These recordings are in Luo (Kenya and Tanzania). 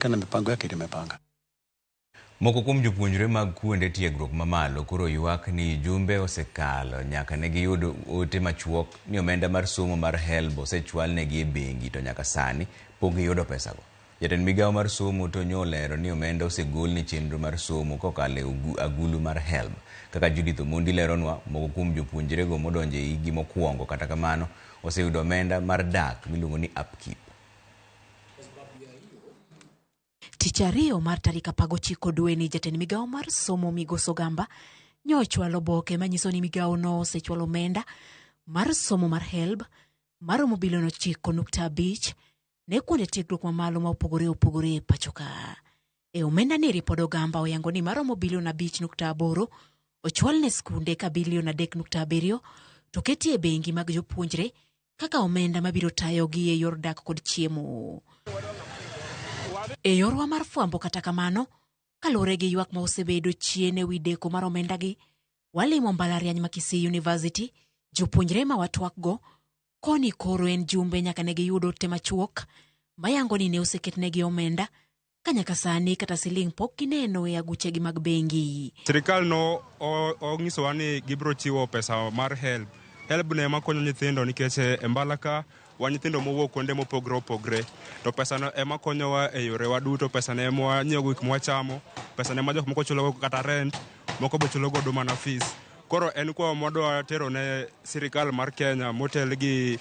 Kana mipango yake limepanga. Moko kuom jopuonjre mag kuonde tiegruok mamalo koro ywak ni jumbe osekalo nyaka ne giyud ote machuok ni omenda mar somo mar HELB osechwal negi e bengi to nyaka sani pok giyudo pesago. Jatend migawo mar somo to nyo olero ni omenda osegol ne chenro mar somo kokalo e agulu mar HELB. Kaka Judith Omondi leronwa, moko kuom jopuonjrego modonjo e higgi mokwongo kata kamano oseyudo omenda mar dak miluongo ni upkeep. Tich ariyo mar tarik 19 dweni, jatend migawo mar somo Migosi Ogamba nyochwalo oboke manyiso ni migawo no osechwalo omenda mar somo mar HELB maromo bilion 9.5 ne kuonde tiegruok mamalo ma opogore opogore e pacho ka. E omenda ni ripod Ogamba oyango ni maromo bilion 5.8 ochwal ne skunde ka bilion 3.7 to keti e bengi mag jopuonjre kaka omenda mabiro tayogi e yor dak kod chiemo. E yorwa mar fwambo kata kamano, kaluwore gi ywak ma osebedo chien e wi deko mar omendagi, walimo mbalariany ma Kisii University, jopuonjre ma watwakgo koni koro en jumbe nyaka ne giyud ote machuok mayango ni ne oseketnegi omenda ka nyaka sani kata siling pok gineno e aguchegi mag bengi. Sirikal no onyisowa ni gibiro chiwo pesa mar HELB. HELB ne ema konyo nyithindo nikech e mbala ka wan nyithindo mowuok kuonde mopogre opogre to pesa no ema konyowa e yorewa duto. Pesa no ema wanyiewo gik mwachamo, pesa no ema jok moko chulogo kata rent, moko be chulo godo mana fees. Koro en kwayo mwadwa tero ne sirikal mar Kenya motel gi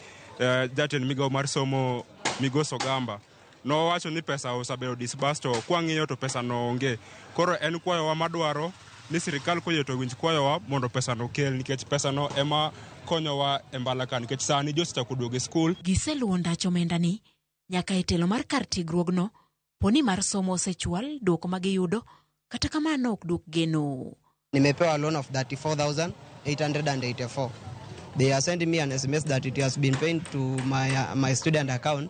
jatend migawo mar somo Migosi Ogamba. Nowacho ni pesa osebedo disbursed to kwang'iyo to pesa no onge. Koro en kwayowa madwaro ni sirikal koyie to winj kwayowa mondo pesa no okel nikech pesa no ema konyowa e mbala ka nikech sani ji osechako duogo e skul. Giseluwo ndach omendani nyaka e telo mar kar tiegruogno poni mar somo osechwal duoko ma giyudo kata kamano ok duok geno. Nimepewa loan of 34,884. They are sending me an SMS that it has been paid to my student account,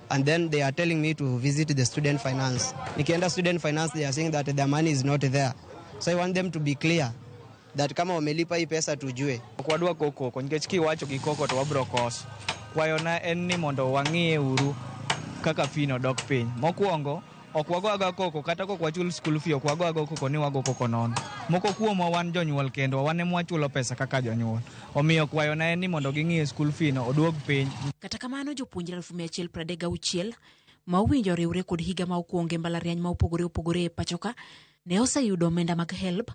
and then they are telling me to visit the student finance. Nikienda student finance, they are saying that the money is not there. So I want them to be clear that kama wamelipa hii pesa tujue. Ok wadwa go koko nikech kiwacho gi koko to wabro koso. Kwayona en ni mondo wang'iye uru kaka fee no dok piny. Mokwongo, ok wago aga koko kata kok wachul school fee, ok wago aga koko ni wago koko nono. Moko kuomwa wan jonyuol kendwa, wan ema wachulo pesa kaka jonyuol. Omiyo kwayona en ni mondo ging'iye school fee no oduog piny. Kata kamano jopuonjre 136,000 ma owinjo oriwre kod higa ma okwongo e mbalariany ma opogore opogore e pachoka ne oseyudo omenda mag HELB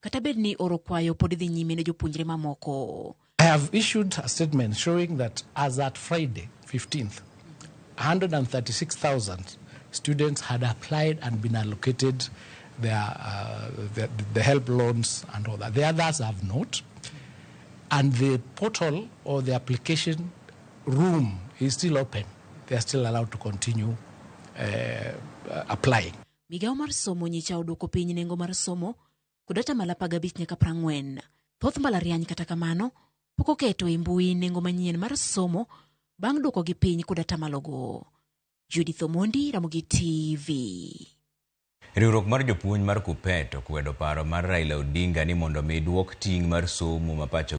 kata bed ni oro kwayo pod dhi nyime ne jopuonjre mamoko. I have issued a statement showing that as at Friday, 15th, 136,000 students had applied and been allocated the HELB loans and all that. The others have not. And the portal or the application room is still open. They are still allowed to continue applying. Migawo mar somo nyicha oduoko piny nengo mar somo kod atamalo 15 nyaka 40. Thoth mbalariany kata kamano pok oketo e mbui nengo manyien mar somo bang' duokogi piny kod atamalogo. Judith Omondi, Ramogi TV. Riwruok mar jopuonj mar KUPPET okwedo paro mar Raila Odinga ni mondo mi duok ting' mar somo ma pacho.